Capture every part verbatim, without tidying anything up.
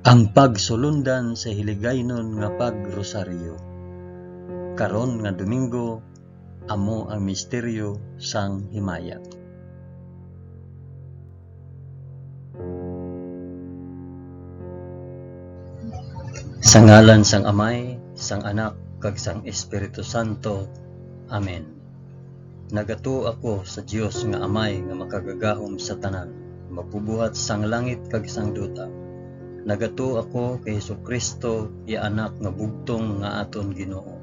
Ang pagsulundan sa hiligaynon nga pagrosaryo. Karon nga Domingo, amo ang misteryo sang himaya. Sa ngalan sang Amay, sang Anak, kag sang Espiritu Santo. Amen. Nagatuo ako sa Dios nga Amay nga makagagahom sa tanan, magbubuhat sang langit kag sang duta. Nagatuo ako kay Jesu-Cristo, iya Anak nga bugtong nga aton Ginoo.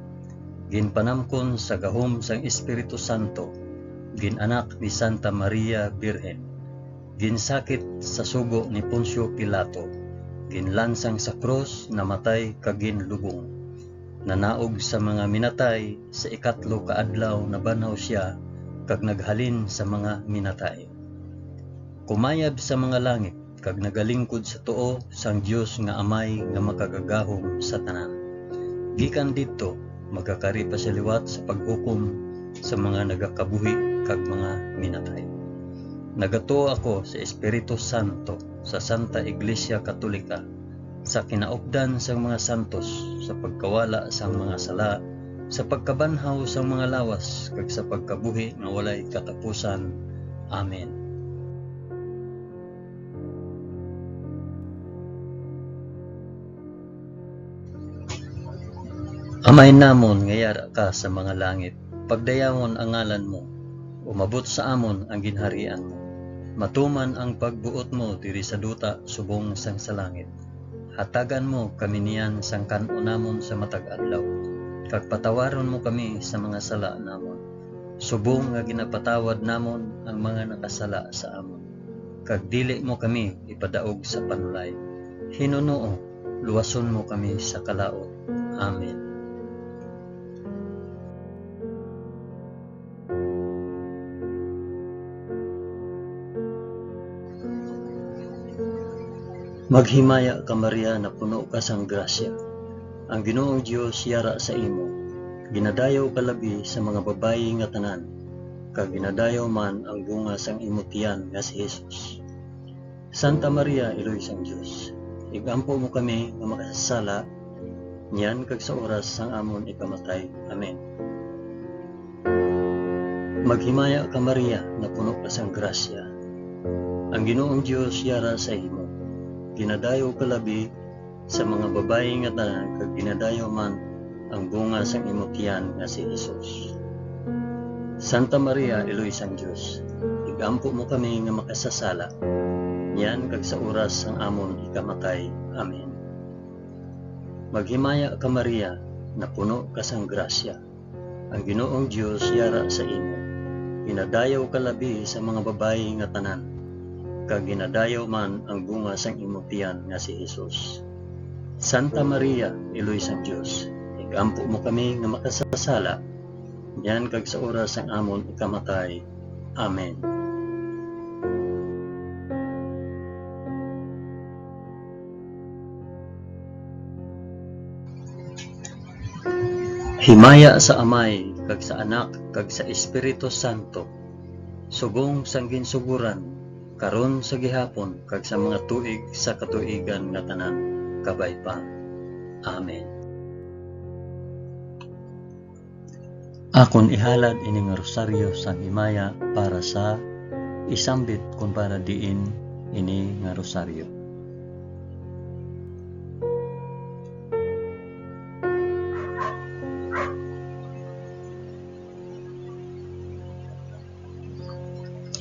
Ginpanamkon sa gahom sang Espiritu Santo, gin-anak ni Santa Maria Birhen, ginsakit sa sugo ni Poncio Pilato, ginlansang sa krus, namatay kag ginlubong. Nanaog sa mga minatay, sa ikatlo ka adlaw nabanhaw sia, kag naghalin sa mga minatay. Kumayab sa mga langit, kag nagalingkod sa tuo sang Dios nga Amay nga makagagahom sa tanan. Gikan didto, magakari pa sia liwat sa paghukom sa mga nagakabuhi kag mga minatay. Nagatuo ako sa Espiritu Santo, sa Santa Iglesia Katolika, sa kinaupdan sang mga santos, sa pagkawala sang mga sala, sa pagkabanhaw sang mga lawas, kag sa pagkabuhi nga walay katapusan. Amen. Amay namon nga yara ka sa mga langit, pagdayawon ang ngalan mo. Umabot sa amon ang ginharian mo. Matuman ang pagbuot mo diri sa duta subong sang sa langit. Hatagan mo kami niyan sang kan-o namon sa matag adlaw, kag patawaron mo kami sa mga sala namon, subong nga ginapatawad namon ang mga nakasala sa amon. Kag dili mo kami ipadaog sa panulay. Hinunoo, luwason mo kami sa kalaut. Amen. Maghimaya ka, Maria, napuno ka sang grasya. Ang Ginoong Dios yara sa imo. Ginadayaw ka labi sa mga babayi nga tanan, kag ginadayaw man ang bunga sang imo tiyan nga si Jesus. Santa Maria, Iloy sang Dios, igampo mo kami nga makasasala, niyan kag sa oras sang amon ikamatay. Amen. Maghimaya ka, Maria, napuno ka sang grasya. Ang Ginoong Dios yara sa imo. Ginadayaw ka labi sa mga babayi nga tanan, kag ginadayaw man ang bunga sang imo tiyan nga si Jesus. Santa Maria, Iloy sang Dios, igampo mo kami nga makasasala, niyan kag sa oras sang amon ikamatay. Amen. Maghimaya ka, Maria, napuno ka sang grasya. Ang Ginoong Dios yara sa imo. Ginadayaw ka labi sa mga babayi nga tanan, kag ginadayaw man ang bunga sang imo tiyan nga si Jesus. Santa Maria, Iloy sang Dios, igampo mo kami nga makasasala, niyan kag sa oras sang amon ikamatay. Amen. Himaya sa Amay, kag sa Anak, kag sa Espiritu Santo, subong sang ginsugoran, karon, sa gihapon, kag sa mga tuig sa katuigan nga tanan. Kabay pa. Amen. Akon ihalad ini nga rosaryo sang himaya para sa isambit kon para diin ini nga rosaryo.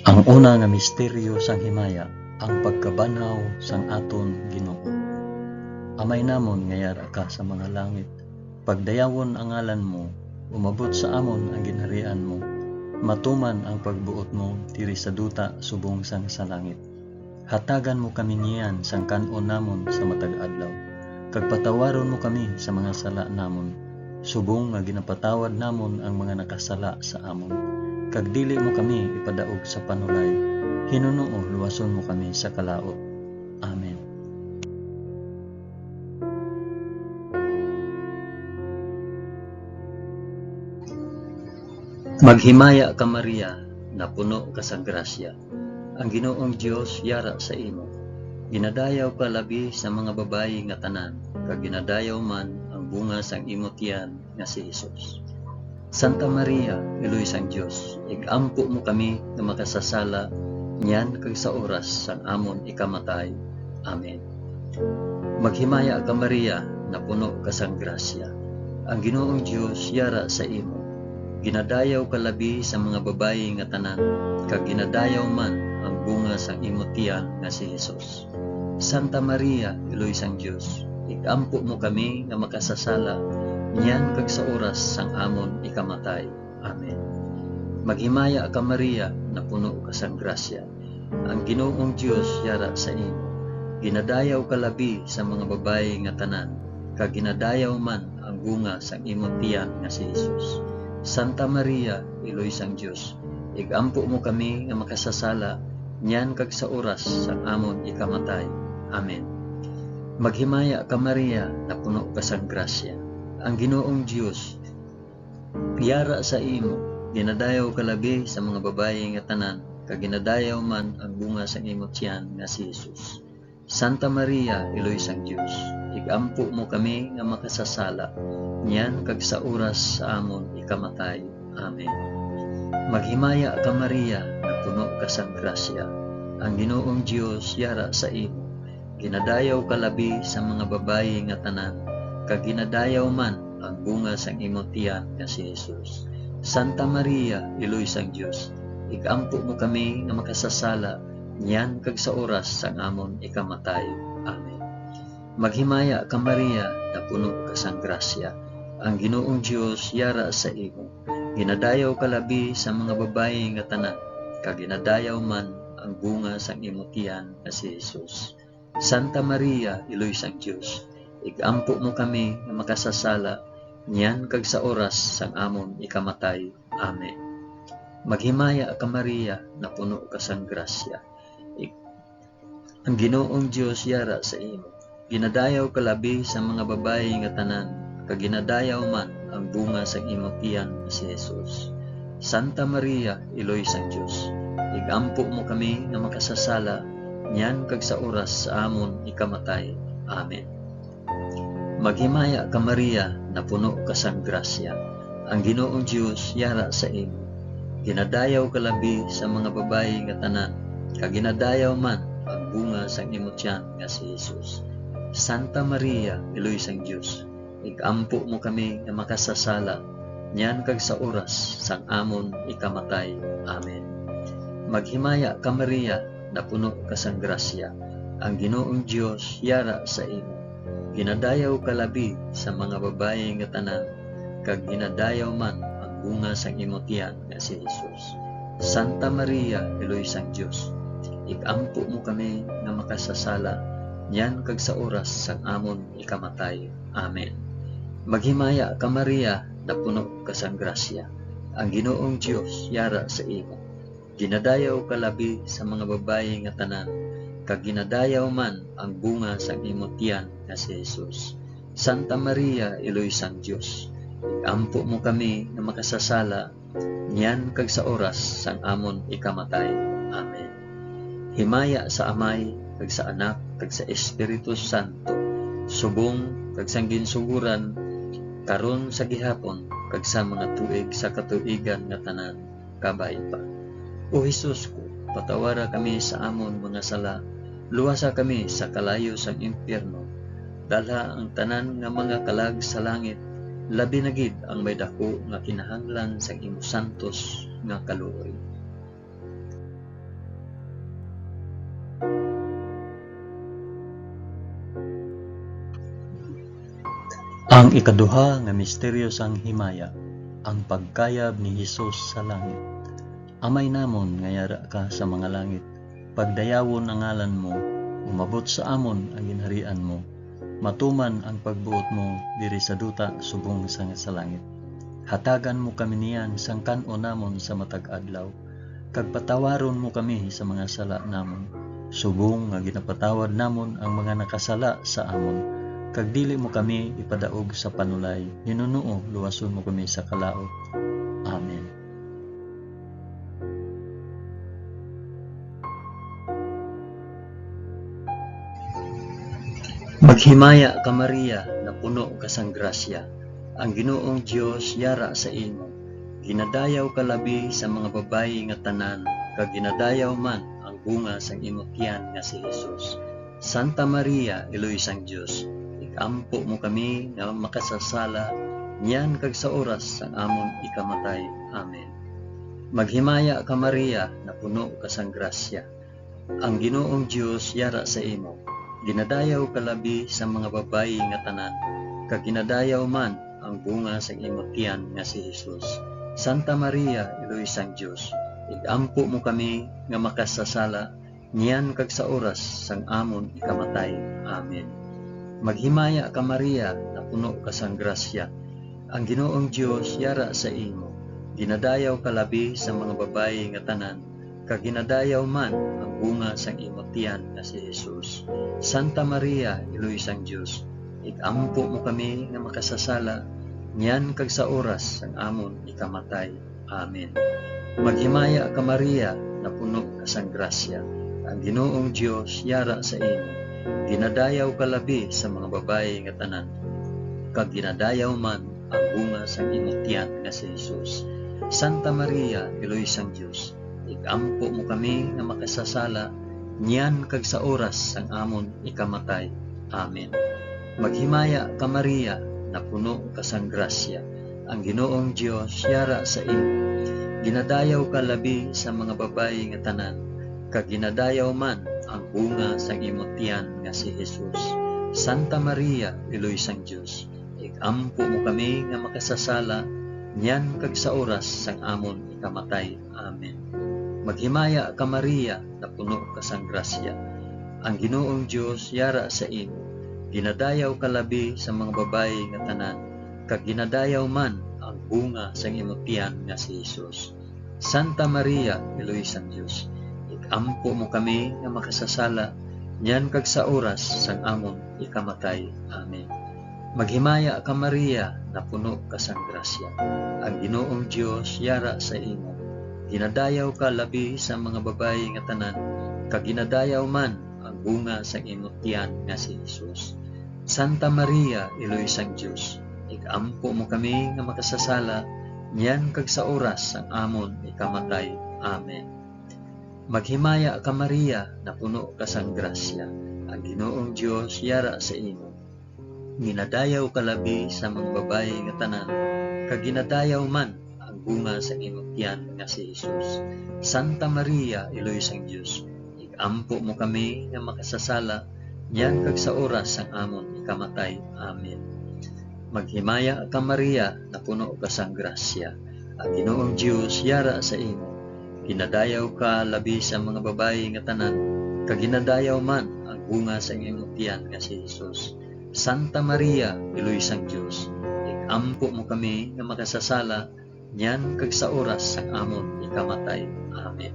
Ang una nga misteryo sang himaya, ang pagkabanhaw sang aton Ginoo. Amay namon nga yara ka sa mga langit, pagdayawon ang ngalan mo, umabot sa amon ang ginharian mo, matuman ang pagbuot mo diri sa duta subong sang sa langit. Hatagan mo kami niyan sang kan-on namon sa matag adlaw, kag patawaron mo kami sa mga sala namon, subong nga ginapatawad namon ang mga nakasala sa amon, kag dili mo kami ipadaog sa panulay. Hinunoo, luwason mo kami sa kalaut. Amen. Maghimaya ka, Maria, napuno ka sa grasya. Ang Ginoong Dios yara sa imo. Ginadayaw ka labi sa mga babayi nga tanan, kag ginadayaw man ang bunga sang imo tiyan nga si Jesus. Santa Maria, Iloy sang Dios, ig-ampo mo kami nga makasasala niyan kag sa oras sang amon ikamatay. Amen. Maghimaya ka, Maria, napuno ka sang grasya. Ang Ginoong Dios yara sa imo. Ginadayaw ka labi sa mga babayi nga tanan, kag ginadayaw man ang bunga sang imo tiyan nga si Jesus. Santa Maria, Iloy sang Dios, ig-ampo mo kami nga makasasala niyan kag sa oras sang amon ikamatay. Amen. Maghimaya ka, Maria, napuno ka sang grasya. Ang Ginoong Dios yara sa imo. Ginadayaw ka labi sa mga babayi nga tanan, kag ginadayaw man ang bunga sang imo tiyan nga si Jesus. Santa Maria, Iloy sang Dios, ig-ampo mo kami nga makasasala niyan kag sa oras sang amon ikamatay. Amen. Maghimaya ka, Maria, napuno ka sang grasya. Ang Ginoong Dios yara sa imo. Ginadayaw ka labi sa mga babayi nga tanan, kag ginadayaw man ang bunga sang imo tiyan nga si Jesus. Santa Maria, Iloy sang Dios, ig-ampo mo kami nga makasasala niyan kag sa oras sa amon ikamatay. Amen. Maghimaya ka, Maria, nga puno ka sang grasya. Ang Ginoong Dios yara sa imo. Ginadayaw ka labi sa mga babayi nga tanan, kag ginadayaw man ang bunga sang imo tiyan nga si Jesus. Santa Maria, Iloy sang Dios, ig-ampo mo kami nga makasasala niyan kag sa oras sang amon ikamatay. Amen. Maghimaya ka, Maria, nga puno ka sang grasya. Ang Ginoong Dios yara sa imo. Ginadayaw ka labi sa mga babayi nga tanan, kag ginadayaw man ang bunga sang imo tiyan nga si Jesus. Santa Maria, Iloy sang Dios, ig-ampo mo kami nga makasasala niyan kag sa oras sang amon ikamatay. Amen. Maghimaya ka, Maria, napuno ka sang grasya. Ig-, ang Ginoong Dios yara sa imo. Ginadayaw ka labi sa mga babayi nga tanan, kag ginadayaw man ang bunga sang imo tiyan nga si Jesus. Santa Maria, Iloy sang Dios, ig-ampo mo kami nga makasasala niyan kag sa oras sa amon ikamatay. Amen. Maghimaya ka, Maria, napuno ka sang grasya. Ang Ginoong Dios yara sa imo. Ginadayaw ka labi sa mga babayi nga tanan, kag ginadayaw man ang bunga sang imo tiyan nga si Jesus. Santa Maria, Iloy sang Dios, ig-ampo mo kami nga makasasala niyan kag sa oras sang amon ikamatay. Amen. Maghimaya ka, Maria, napuno ka sang grasya. Ang Ginoong Dios yara sa imo. Ginadayaw ka labi sa mga babayi nga tanan, kag ginadayaw man ang bunga sang imo tiyan nga si Jesus. Santa Maria, Iloy sang Dios, ig-ampo mo kami nga makasasala niyan kag sa oras sang amon ikamatay. Amen. Maghimaya ka, Maria, napuno ka sang grasya. Ang Ginoong Dios yara sa imo. Ginadayaw ka labi sa mga babayi nga tanan, kag ginadayaw man ang bunga sang imo tiyan nga si Jesus. Santa Maria, Iloy sang Dios, ig-ampo mo kami nga makasasala niyan kag sa oras sang amon ikamatay. Amen. Himaya sa Amay, kag sa Anak, kag sa Espiritu Santo, subong kag sang ginsugoran, karon, sa gihapon, kag sa mga tuig sa katuigan nga tanan. Kabay pa. O Jesus ko, patawara kami sa amon mga sala, luwasa kami sa kalayo sang impyerno, dalha ang tanan nga mga kalag sa langit, labi na gid ang may daku nga kinahanglan sang imo santos nga kaluoy. Ang ikaduha nga misteryo sang himaya, ang pagkayab ni Jesus sa langit. Amay namon nga yara ka sa mga langit, pagdayawon ang ngalan mo, umabot sa amon ang ginharian mo, matuman ang pagbuot mo diri sa duta subong sang sa langit. Hatagan mo kami niyan sang kan-on namon sa matag adlaw, kag patawaron mo kami sa mga sala namon, subong nga ginapatawad namon ang mga nakasala sa amon, kag dili mo kami ipadaog sa panulay, hinunoo luwason mo kami sa kalaut. Amen. Maghimaya ka, Maria, napuno ka sang grasya, ang Ginoong Dios yara sa imo. Ginadayaw ka labi sa mga babayi nga tanan, kag ginadayaw man ang bunga sang imo tiyan nga si Jesus. Santa Maria, Iloy sang Dios, ig-ampo mo kami nga makasasala, niyan kag sa oras sang amon ikamatay. Amen. Maghimaya ka, Maria, napuno ka sang grasya, ang Ginoong Dios yara sa imo. Ginadayaw ka labi sa mga babayi nga tanan, kag ginadayaw man ang bunga sang imo tiyan nga si Jesus. Santa Maria, Iloy sang Dios, ig-ampo mo kami nga makasasala, niyan kag sa oras sang amon ikamatay. Amen. Maghimaya ka, Maria, napuno ka sang grasya, ang Ginoong Dios yara sa imo. Ginadayaw ka labi sa mga babayi nga tanan, kag ginadayaw man ang bunga sang imo tiyan nga si Jesus. Santa Maria, Iloy sang Dios, ig-ampo mo kami nga makasasala, niyan kag sa oras sang amon ikamatay. Amen. Maghimaya ka, Maria, napuno ka sang grasya, ang Ginoong Dios yara sa imo. Ginadayaw ka labi sa mga babayi nga tanan, kag ginadayaw man ang bunga sang imo tiyan nga si Jesus. Santa Maria, Iloy sang Dios, ig-ampo mo kami nga makasasala, niyan kag sa oras sang amon ikamatay. Amen. Maghimaya ka, Maria, napuno ka sang grasya, ang Ginoong Dios yara sa imo. Ginadayaw ka labi sa mga babayi nga tanan, kag ginadayaw man ang bunga sang imo tiyan nga si Jesus. Santa Maria, Iloy sang Dios, ig-ampo mo kami nga makasasala, niyan kag sa oras sang amon ikamatay. Amen. Maghimaya ka, Maria, napuno ka sang grasya, ang Ginoong Dios yara sa imo. Ginadayaw ka labi sa mga babayi nga tanan, kag ginadayaw man ang bunga sang imo tiyan nga si Jesus. Santa Maria, Iloy sang Dios, ig-ampo mo kami nga makasasala, niyan kag sa oras sang amon ikamatay. Amen. Maghimaya ka, Maria, napuno ka sang grasya, ang Ginoong Dios yara sa imo. Ginadayaw ka labi sa mga babayi nga tanan, kag ginadayaw man ang bunga sang imo tiyan nga si Jesus. Santa Maria, Iloy sang Dios, ig-ampo mo kami nga makasasala, niyan kag sa oras sang amon ikamatay. Amen. Maghimaya ka, Maria, napuno ka sang grasya, ang Ginoong Dios yara sa imo. Ginadayaw ka labi sa mga babayi nga tanan, kag ginadayaw man ang bunga sang imo tiyan nga si Jesus. Santa Maria, Iloy sang Dios, ig-ampo mo kami nga makasasala, niyan kag sa oras sang amon ikamatay. Amen. Maghimaya ka, Maria, napuno ka sang grasya, ang Ginoong Dios yara sa imo. Ginadayaw ka labi sa mga babayi nga tanan, kag ginadayaw man ang bunga sang imo tiyan nga si Jesus. Santa Maria, Iloy sang Dios, ig-ampo mo kami nga makasasala, niyan kag sa oras sang amon ikamatay. Amen.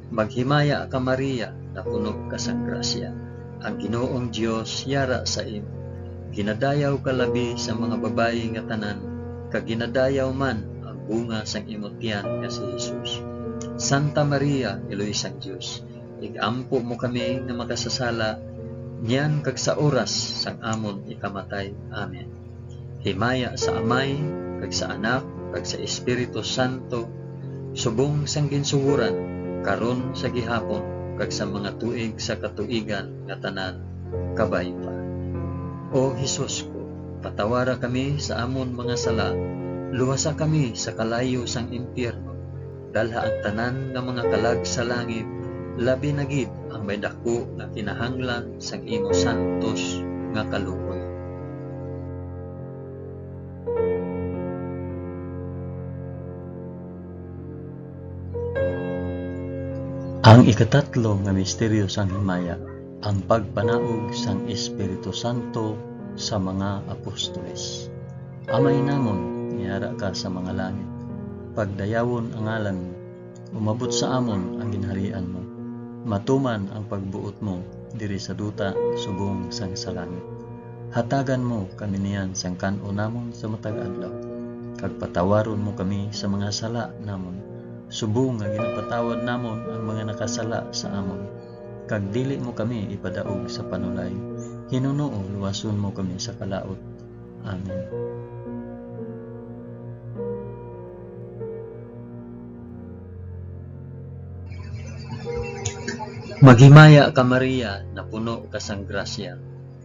Maghimaya ka, Maria, napuno ka sang grasya, ang Ginoong Dios yara sa imo. Ginadayaw ka labi sa mga babayi nga tanan, kag ginadayaw man ang bunga sang imo tiyan nga si Jesus. Santa Maria, Iloy sang Dios, ig-ampo mo kami nga makasasala, niyan kag sa oras sang amon ikamatay. Amen. Himaya sa Amay, kag sa Anak, kag sa Espiritu Santo, subong sang ginsugoran, karon, sa gihapon, kag sa mga tuig sa katuigan nga tanan. Kabay pa. O Jesus ko, patawara kami sa amon mga sala, luwasa kami sa kalayo sang impyerno, dalha ang tanan nga mga kalag sa langit, labi na gid ang may daku nga kinahanglan sang imo santos nga kaluoy. Ang ikatatlo nga misteryo sang himaya, ang pagpanaog sang Espiritu Santo sa mga apostoles. Amay namon, nga yara ka sa mga langit, pagdayawon ang ngalan mo, umabot sa amon ang ginharian mo, matuman ang pagbuot mo diri sa duta subong sang sa langit. Hatagan mo kami niyan sang kan-o namon sa matag adlaw, kag patawaron mo kami sa mga sala namon, subong nga ginapatawad namon ang mga nakasala sa amon, kag dili mo kami ipadaog sa panulay, Hinunoo, luwason mo kami sa kalaut. Amen. Maghimaya ka, Maria, napuno ka sang grasya.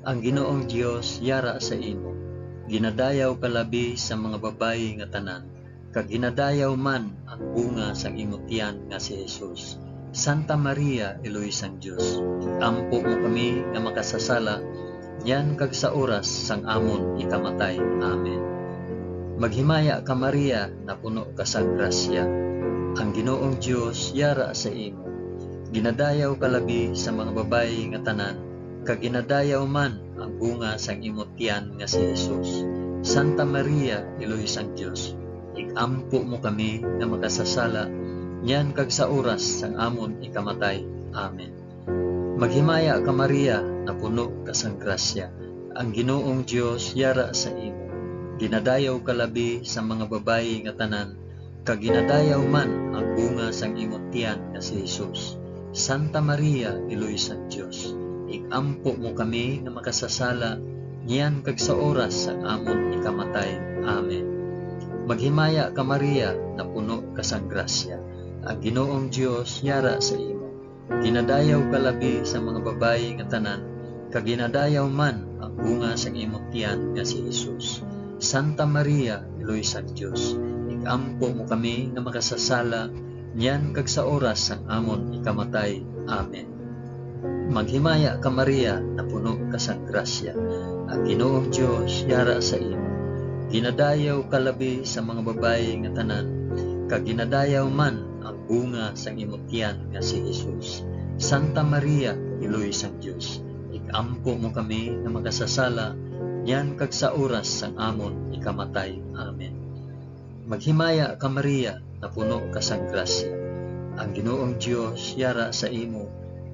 Ang Ginoong Dios yara sa imo. Ginadayaw ka labi sa mga babayi nga tanan, kag ginadayaw man ang bunga sang imo tiyan nga si Jesus. Santa Maria, Iloy sang Dios, ig-ampo mo kami nga makasasala, niyan kag sa oras sang amon ikamatay. Amen. Maghimaya ka, Maria, napuno ka sang grasya. Ang Ginoong Dios yara sa imo. Ginadayaw ka labi sa mga babayi nga tanan, kag ginadayaw man ang bunga sang imo tiyan nga si Jesus. Santa Maria, Iloy sang Dios, ig-ampo mo kami nga makasasala, niyan kag sa oras sang amon ikamatay. Amen. Maghimaya ka, Maria, napuno ka sang grasya. Ang Ginoong Dios yara sa imo. Ginadayaw ka labi sa mga babayi nga tanan, kag ginadayaw man ang bunga sang imo tiyan nga si Jesus. Santa Maria, Iloy sang Dios, ig-ampo mo kami nga makasasala, niyan kag sa oras sang amon ikamatay. Amen. Maghimaya ka, Maria, napuno ka sang grasya. Ang Ginoong Dios yara sa imo. Ginadayaw ka labi sa mga babayi nga tanan, kag ginadayaw man ang bunga sang imo tiyan nga si Jesus. Santa Maria, Iloy sang Dios, ig-ampo mo kami nga makasasala, niyan kag sa oras sang amon ikamatay. Amen. Maghimaya ka, Maria, napuno ka sang grasya. Ang Ginoong Dios yara sa imo. Ginadayaw ka labi sa mga babayi nga tanan, kag ginadayaw man ang bunga sang imo tiyan nga si Jesus. Santa Maria, Iloy sang Dios, ig-ampo mo kami nga makasasala, niyan kag sa oras sang amon ikamatay. Amen. Maghimaya ka, Maria, napuno ka sang grasya. Ang Ginoong Dios yara sa imo.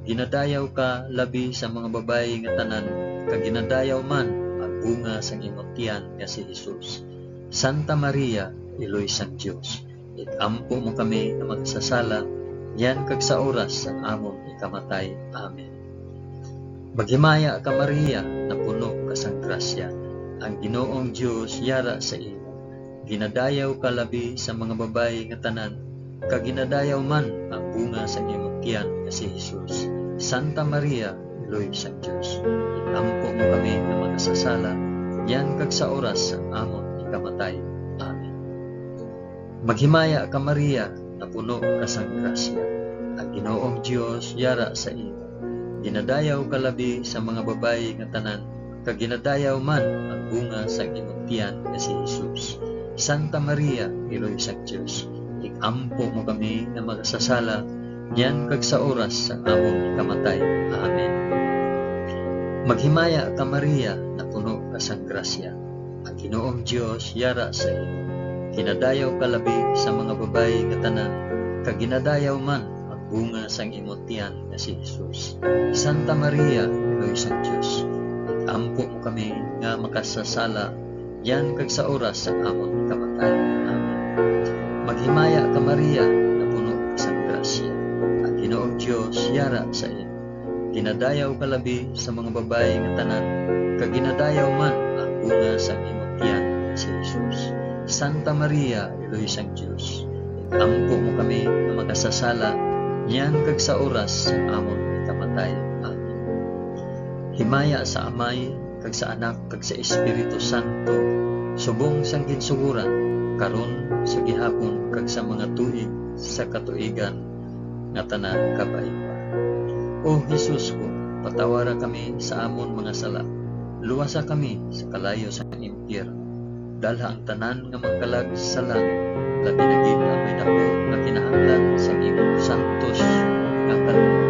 Ginadayaw ka labi sa mga babayi nga tanan, kag ginadayaw man ang bunga sang imo tiyan nga si Jesus. Santa Maria, Iloy sang Dios, ig-ampo mo kami nga makasasala, niyan kag sa oras sang amon ikamatay. Amen. Maghimaya ka, Maria, napuno ka sang grasya. Ang Ginoong Dios yara sa imo. Ginadayaw ka labi sa mga babayi nga tanan, kag ginadayaw man ang bunga sang imo tiyan nga si Jesus. Santa Maria, Iloy sang Dios, ig-ampo mo kami nga makasasala, niyan kag sa oras sang amon ikamatay. Amen. Maghimaya ka, Maria, napuno ka sang grasya. Ang Ginoong Dios yara sa imo. Ginadayaw ka labi sa mga babayi nga tanan, kag ginadayaw man ang bunga sang imong tiyan nga si Jesus. Santa Maria, Iloy sang Dios, ig-ampo mo kami nga makasasala, niyan kag sa oras sang among ikamatay. Amen. Maghimaya ka, Maria, napuno ka sang grasya. Ang Ginoong Dios yara sa imo. Ginadayaw ka labi sa mga babayi nga tanan, kag ginadayaw man ang bunga sang imo tiyan nga si Jesus. Santa Maria, Iloy sang Dios, ig-ampo mo kami nga makasasala, niyan kag sa oras sang amon kamatay. Amen. Maghimaya ka, Maria, napuno ka sang grasya. Ang Ginoong Dios yara sa imo. Ginadayaw ka labi sa mga babayi nga tanan, kag ginadayaw man ang bunga sang imong tiyan nga si Jesus. Santa Maria, Iloy sang Dios, ig-ampo mo kami nga makasasala, niyan kag sa oras sang amon ikamatay. Amen. Himaya sa Amay, kag sa Anak, kag sa Espiritu Santo, subong sang ginsugoran, karon, sa gihapon, kag sa mga tuig sa katuigan nga tanan. Kabay pa. O Jesus ko, patawara kami sa amon mga sala, luwasa kami sa kalayo sa impyerno, dalha ang tanan nga magkalag sa langit, labi na gid ang may daku nga kinahanglan sa imong santos nga kalooban.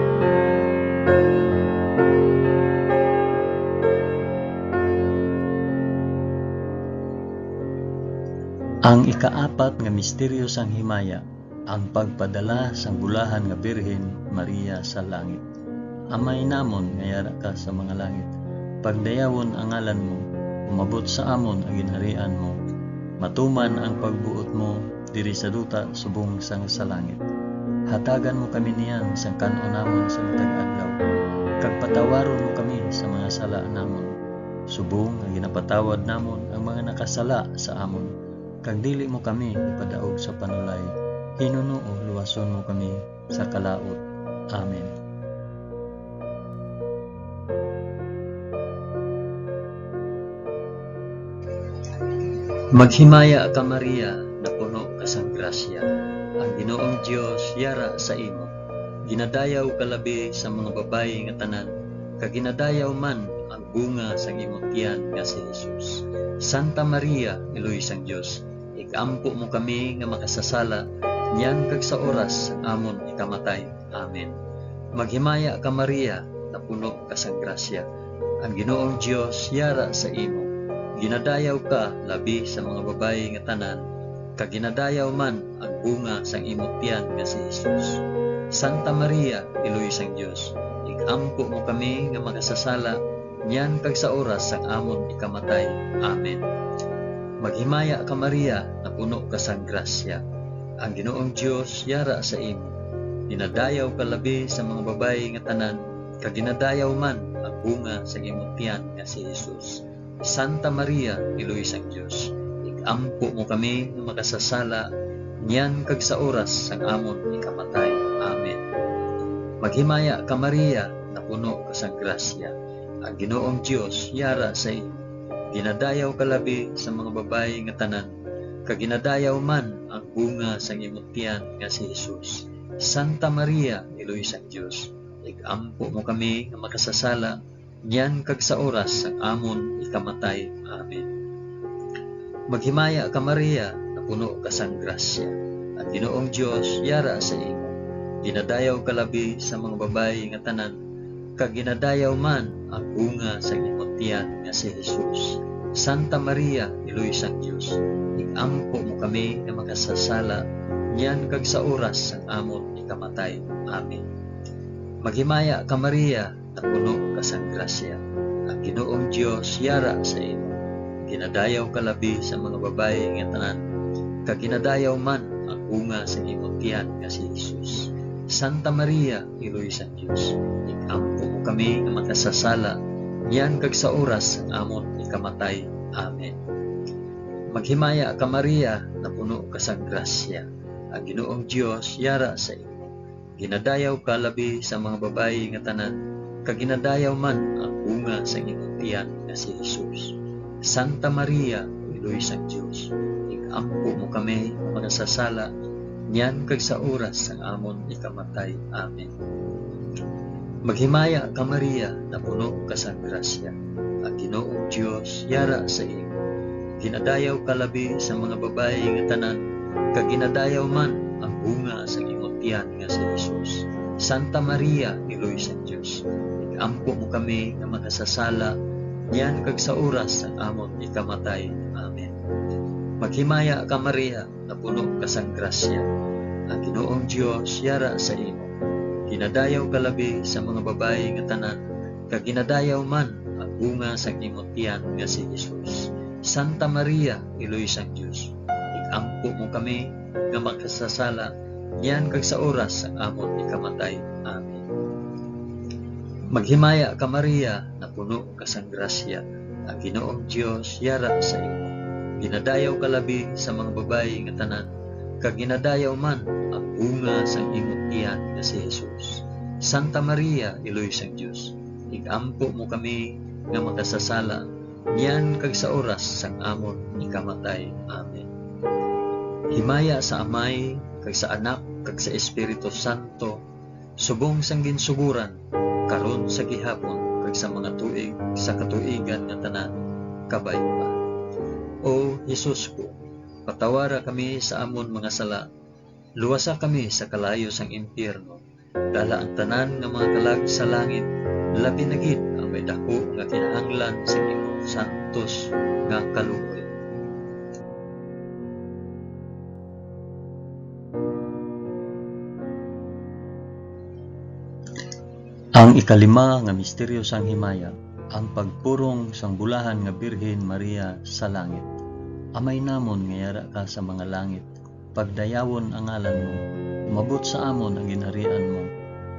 Ang ikaapat nga misteryo sang himaya, ang pagpadala sang bulahan nga Birhen Maria sa langit. Amay namon nga yara ka sa mga langit, pagdayawon ang ngalan mo, umabot sa amon ang ginharian mo, matuman ang pagbuot mo diri sa duta subong sang sa langit. Hatagan mo kami niyan sang kan-on namon sa matag adlaw, kag patawaron mo kami sa mga sala namon, subong nga ginapatawad namon ang mga nakasala sa amon, kag dili mo kami ipadaog sa panulay, hinunoo luwason mo kami sa kalaut. Amen. Maghimaya ka, Maria, napuno ka sang grasya. Ang Ginoong Dios yara sa imo. Ginadayaw ka labi sa mga babayi nga tanan, kag ginadayaw man ang bunga sang imo tiyan nga si Jesus. Santa Maria, Iloy sang Dios, ig-ampo mo kami nga makasasala, niyan kag sa oras sang amon ikamatay. Amen. Maghimaya ka, Maria, napuno ka sang grasya. Ang Ginoong Dios yara sa imo. Ginadayaw ka labi sa mga babayi nga tanan, kag ginadayaw man ang bunga sang imo tiyan nga si Jesus. Santa Maria, Iloy sang Dios, ig-ampo mo kami nga makasasala, niyan kag sa oras sang amon ikamatay. Amen. Maghimaya ka, Maria, napuno ka sang grasya. Ang Ginoong Dios yara sa imo. Ginadayaw ka labi sa mga babayi nga tanan, kag ginadayaw man ang bunga sang imo tiyan nga si Jesus. Santa Maria, Iloy sang Dios, ig-ampo mo kami nga makasasala, niyan kag sa oras sang amon ikamatay. Amen. Maghimaya ka, Maria, napuno ka sang grasya. Ang Ginoong Dios yara sa imo. Ginadayaw ka labi sa mga babayi nga tanan, kag ginadayaw man ang bunga sang imo tiyan nga si Jesus. Santa Maria, Iloy sang Dios, ig-ampo mo kami nga makasasala, niyan kag sa oras sang amon ikamatay. Amen. Maghimaya ka, Maria, napuno ka sang grasya. Ang Ginoong Dios yara sa imo. Ginadayaw ka labi sa mga babayi nga tanan, kag ginadayaw man ang bunga sang imo tiyan nga si Jesus. Santa Maria, Iloy sang Dios, ig-ampo mo kami nga makasasala, niyan kag sa oras sang amon ikamatay. Amen. Maghimaya ka, Maria, napuno ka sang grasya. Ang Ginoong Dios yara sa imo. Ginadayaw ka labi sa mga babayi nga tanan, kag ginadayaw man ang bunga sa imo tiyan nga si Jesus. Santa Maria, Iloy sang Dios, ig-ampo mo kami nga makasasala, niyan kag sa oras sang amon ikamatay. Amen. Maghimaya ka, Maria, napuno ka sang grasya. Ang Ginoong Dios yara sa imo. Ginadayaw ka labi sa mga babayi nga tanan, kag ginadayaw man ang bunga sang imong tiyan nga si Jesus. Santa Maria, Iloy sang Dios, ig-ampo mo kami nga makasasala, niyan kag sa oras sang amon ikamatay. Amen. Maghimaya ka, Maria, napuno ka sang grasya. Ang Ginoong Dios yara sa imo. Ginadayaw ka labi sa mga babayi nga tanan, kag ginadayaw man ang bunga sang imong tiyan nga si Jesus. Santa Maria, Iloy sang Dios, ig-ampo mo kami nga makasasala, niyan kag sa oras sang amon ikamatay. Amen. Maghimaya ka, Maria, napuno ka sang grasya. Ang Ginoong Dios yara sa imo. Ginadayaw ka labi sa mga babayi nga tanan, kag ginadayaw man ang bunga sang imong tiyan nga si Jesus. Santa Maria, Iloy sang Dios, ig-ampo mo kami nga makasasala, niyan kag sa oras sang amon ikamatay. Amen. Maghimaya ka, Maria, napuno ka sang grasya, ang Ginoong Dios yara sa imo. Ginadayaw ka labi sa mga babayi nga tanan, kag ginadayaw man ang bunga sang imong tiyan nga si Jesus. Santa Maria, Iloy sang Dios, ig-ampo mo kami nga makasasala, niyan kag sa oras sang amon ikamatay. Amen. Himaya sa Amay, kag sa Anak, kag sa Espiritu Santo, subong sang ginsugoran, karon, sa gihapon, kag sa mga tuig sa katuigan nga tanan. Kabay pa. O Jesus ko, patawara kami sa amon mga sala, luwasa kami sa kalayo sang impyerno, dala ang tanan nga mga kalag sa langit, labi na gid ang may daku nga kinahanglan sa imong santos nga kaluoy. Ang ikalima nga misteryo sang himaya, ang pagpurong sang bulahan nga Birhen Maria sa langit. Amay namon nga yara ka sa mga langit, pagdayawon ang ngalan mo, umabot sa amon ang ginharian mo,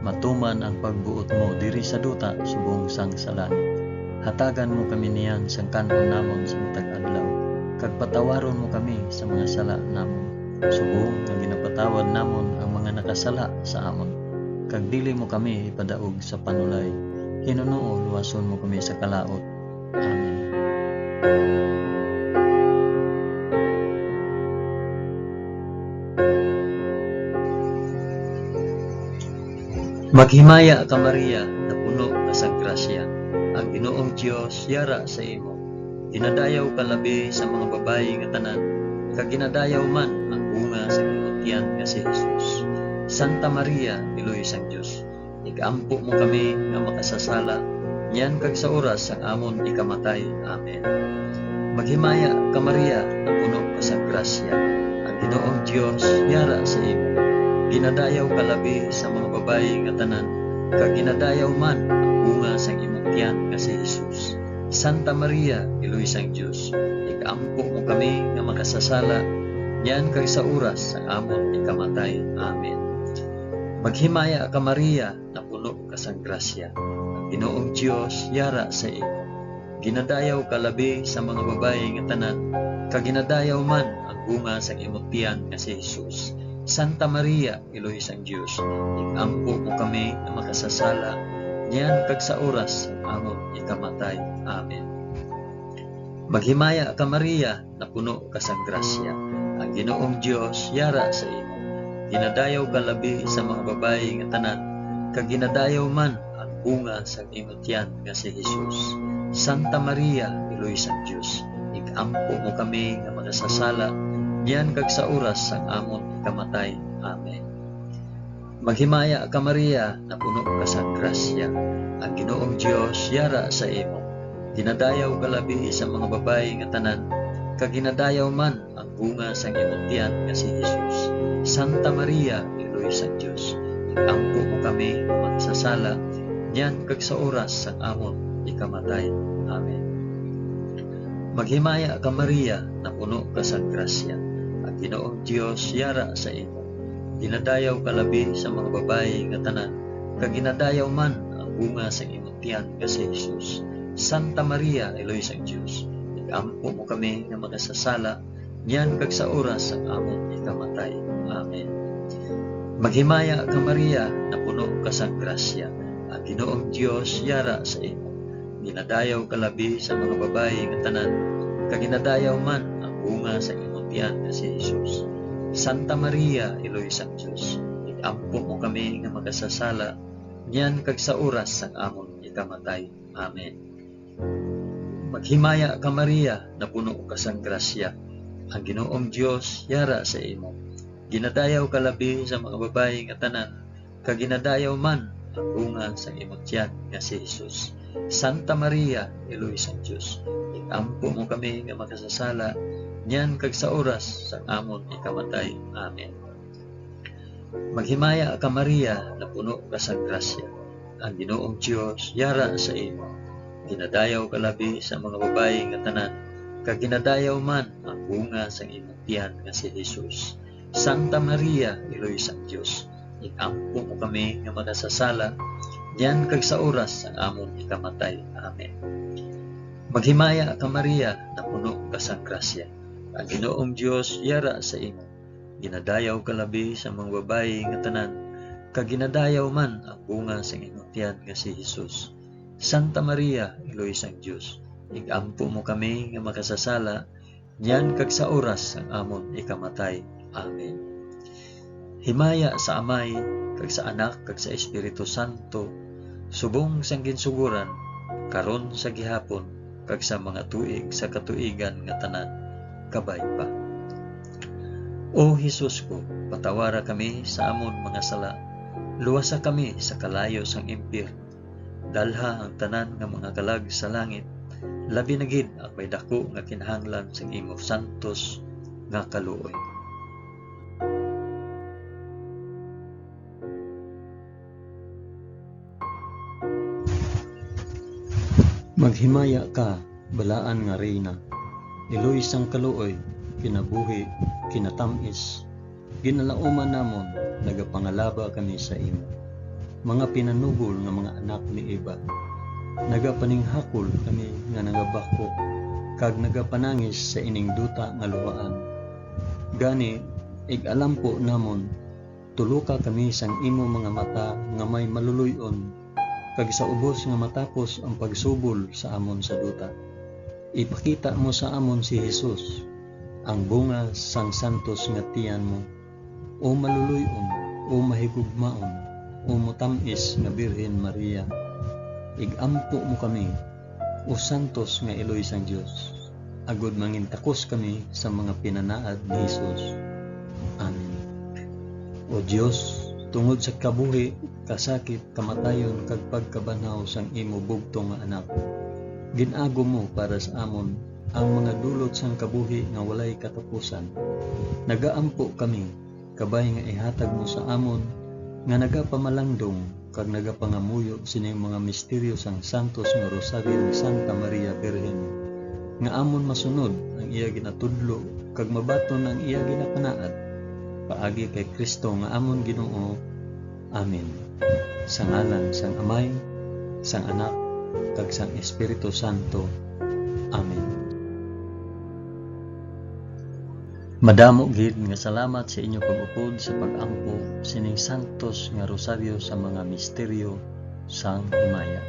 matuman ang pagbuot mo diri sa duta subong sang sa langit. Hatagan mo kami niyan sang kan-on namon sa matag adlaw, kag patawaron mo kami sa mga sala namon, subong nga ginapatawad namon ang mga nakasala sa amon. Kag dili mo kami ipadaog sa panulay, hinunoo luwason mo kami sa kalaut. Amen. Maghimaya ka, Maria, napuno ka sang grasya, ang Ginoong Dios yara sa imo. Ginadayaw ka labi sa mga babayi nga tanan, kag ginadayaw man ang bunga sa imong tiyan nga si Jesus. Santa Maria, iloy sang Dios, ig-ampo mo kami nga makasasala, niyan kag sa oras sang amon ikamatay. Amen. Maghimaya ka, Maria, napuno ka sang grasya, ang Ginoong Dios yara sa imo. Ginadayaw ka labi sa mga babayi nga tanan, kag ginadayaw man ang bunga sang imong tiyan nga si Jesus. Santa Maria, iloy sang Dios, ig-ampo mo kami nga makasasala, niyan kag sa oras sang amon ikamatay. Amen. Maghimaya ka, Maria, napuno ka sang grasya, ang Ginoong Dios yara sa imo. Ginadayaw ka labi sa mga babayi nga tanan, kag ginadayaw man ang bunga sang imong tiyan nga si Jesus. Santa Maria, iloy sang Dios, ig-ampo mo kami nga makasasala, niyan kag sa oras sang amon ikamatay. Amen. Maghimaya ka, Maria, napuno ka sang grasya, ang Ginoong Dios yara sa imo. Ginadayaw ka labi sa mga babayi nga tanan, kag ginadayaw man ang bunga sang imo tiyan nga si Jesus. Santa Maria, iloy sang Dios, ig-ampo mo kami nga makasasala, niyan kag sa oras sang amon ikamatay. Amen. Maghimaya ka, Maria, napuno ka sang grasya, ang Ginoong Dios yara sa imo. Ginadayaw ka labi sa mga babayi nga tanan, kag ginadayaw man ang bunga sang imong tiyan nga si Jesus. Santa Maria, iloy sang Dios, ig-ampo mo kami nga makasasala, niyan kag sa oras sang amon ikamatay. Amen. Maghimaya ka, Maria, napuno ka sang grasya, ang Ginoong Dios yara sa imo. Ginadayaw ka labi sa mga babayi nga tanan, kag ginadayaw man ang bunga sang imong tiyan nga si Jesus. Santa Maria, iloy sang Dios, ig-ampo mo kami nga makasasala, niyan kag sa oras sang amon ikamatay. Amen. Maghimaya ka, Maria, napuno ka sang grasya, ang Ginoong Dios yara sa imo. Ginadayaw ka labi sa mga babayi nga tanan, kag ginadayaw man ang bunga sa imong tiyan nga si Jesus. Santa Maria, iloy sang Dios, ig-ampo mo kami nga makasasala, niyan kag sa oras sang amon ikamatay. Amen. Maghimaya ka, Maria, napuno ka sang grasya, ang Ginoong Dios yara sa imo. Ginadayaw ka labi sa mga babayi nga tanan, kag ginadayaw man ang bunga sang imong tiyan nga si Jesus. Santa Maria, iloy sang Dios, ig-ampo mo kami nga makasasala, niyan kag sa oras sang amon ikamatay. Amen. Maghimaya ka, Maria, napuno ka sang grasya, ang Ginoong Dios yara sa imo. Ginadayaw ka labi sa mga babayi nga tanan, kag ginadayaw man ang bunga sang imong tiyan nga si Jesus. Santa Maria, iloy sang Dios, ig-ampo mo kami nga makasasala, niyan kag sa oras sang amon ikamatay. Amen. Maghimaya ka, Maria, napuno ka sang grasya, ang Ginoong Dios yara sa imo. Ginadayaw ka labi sa mga babayi nga tanan, kag ginadayaw man ang bunga sang imong tiyan nga si Jesus. Santa Maria, iloy sang Dios, ig-ampo mo kami nga makasasala, niyan kag sa oras sang amon ikamatay. Amen. Himaya sa Amay, kag sa Anak, kag sa Espiritu Santo, subong sang ginsugoran, karon, sa gihapon, kag sa mga tuig sa katuigan nga tanan. Kabay pa. O Jesus ko, patawara kami sa amon mga sala, luwasa kami sa kalayo sang impyerno, dalha ang tanan nga mga kalag sa langit, labi na gid ang may daku nga kinahanglan sang imo santos nga kaluoy. Maghimaya ka, balaan nga Reyna, iloy sang kaluoy, kinabuhi, kinatamis, ginalauman namon, nagapangalaba kami sa imo. Mga pinanugol nga mga anak ni Eva, Nagapaninghakol kami nga nagabako kag nagapanangis sa ining duta nga luhaan. Gani, ig-alampo namon, tuloka kami sang imo mga mata nga may maluloy-on, kag sa ubos nga matapos ang pagsubol sa amon sa duta, ipakita mo sa amon si Jesus, ang bunga sang santos nga tiyan mo. O maluloy-on, o mahigugmaon, o matam-is nga Birhen Maria, ig-ampo mo kami, o santos nga iloy sang Dios, agod mangintakos kami sa mga pinanaad ni Jesus. Amen. O Dios, tungod sa kabuhi, kasakit, kamatayon, kag pagkabanhaw sang imo bugtong nga Anak, gin-agom mo para sa amon ang mga dulot sang kabuhi nga walay katapusan. Nagaampo kami, kabay nga ihatag mo sa amon nga nagapamalandong kag nagapangamuyo sining mga misteryo sang santos nga Rosaryo ni Santa Maria Birhen, nga amon masunod ang iya ginatudlo kag mabaton ang iya ginapanaad, paagi kay Cristo nga amon Ginoo. Amen. Sa ngalan sang Amay, sang Anak, kag sang Espiritu Santo. Amen. Madamo gid nga salamat sa inyo pag-upod sa pag-ampo sining santos nga rosaryo sa mga misteryo sang himaya.